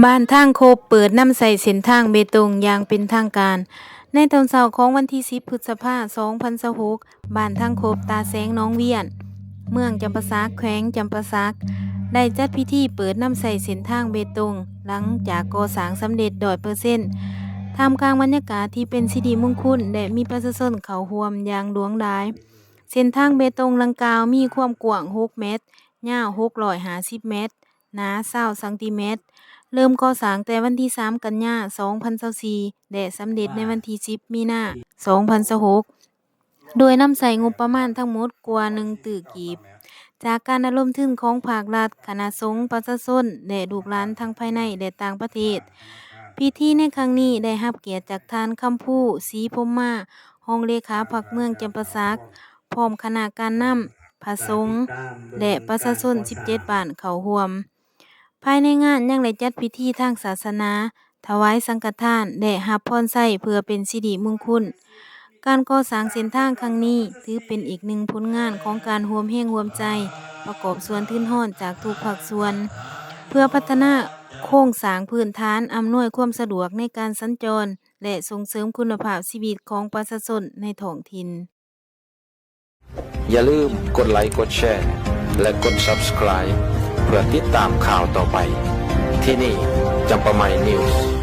ບ້ານທາງຄົບເປີດນຳໃຊ້ເສັ້ນທາງເບຕົງຢ່າງເປັນທາງການ. ໃນຕອນເຊົ້າຂອງວັນທີສິບ ພຶດສະພາ ສອງພັນຊາວຫົກ, ບ້ານທາງຄົບ ຕາແສງ ໜອງວຽນ, ເມືອງຈຳປາສັກ, ແຂວງຈຳປາສັກ ໄດ້ຈັດພິທີເປີດນຳໃຊ້ເສັ້ນທາງເບຕົງ ຫຼັງຈາກກໍ່ສ້າງສຳເລັດຮ້ອຍເປີເຊັນ ທ່າມກາງບັນຍາກາດທີ່ເປັນສິລິມຸງຄຸນ ແລະ ມີປະຊາຊົນເຂົ້າຮ່ວມຢ່າງຫຼວງຫຼາຍ. ເສັ້ນທາງເບຕົງດັ່ງກ່າວມີຄວາມກວ້າງຫົກແມັດ, ຍາວຫົກຮ້ອຍຫ້າສິບແມັດ, ໜາຊາວຊັງຕີແມັດ, ເລີ່ມກໍ່ສ້າງແຕ່ວັນທີສາມ ກັນຍາ ສອງພັນຊາວສີ່ ແລະ ສຳເລັດໃນວັນທີສິບ ມີນາ ສອງພັນຊາວຫົກ ໂດຍນຳໃຊ້ງົບປະມານທັງໝົດກວ່າໜຶ່ງຕື້ກີບ ຈາກການລະດົມທຶນຂອງພາກລັດ, ຄະນະສົງ, ປະຊາຊົນ ແລະ ລູກຫຼານທັງພາຍໃນ ແລະ ຕ່າງປະເທດ. ພິທີໃນຄັ້ງນີ້ໄດ້ຮັບກຽດຈາກທ່ານ ຄຳພູ ສີພົມມາ ຮອງເລຂາພັກເມືອງຈຳປາສັກ ພ້ອມຄະນະການນຳ, ພະສົງ ແລະ ປະຊາຊົນສິບເຈັດບ້ານເຂົ້າຮ່ວມ. ພາຍໃນງານຍັງໄດ້ຈັດພິທີທາງສາສະໜາ, ຖວາຍສັງຄະທານ ແລະ ຮັບພອນໄຊເພື່ອເປັນສິລິມຸງຄຸນ. ການກໍ່ສ້າງເສັ້ນທາງຄັ້ງນີ້ ຖືເປັນອີກໜຶ່ງຜົນງານຂອງການຮ່ວມແຮງຮ່ວມໃຈ, ປະກອບສ່ວນທຶນຮອນຈາກທຸກພາກສ່ວນ ເພື່ອພັດທະນາໂຄງສ້າງພື້ນຖານ, ອຳນວຍຄວາມສະດວກໃນການສັນຈອນ ແລະ ສົ່ງເສີມຄຸນນະພາບຊີວິດຂອງປະຊາຊົນໃນທ້ອງຖິ່ນ. ຢ່າລືມກົດໄລ, ກົດແຊ ແລະ ກົດ Subscribe ເພື່ອຕິດຕາມຂ່າວຕໍ່ໄປ. ທີ່ນີ້ ຈຳປາໃໝ່ News.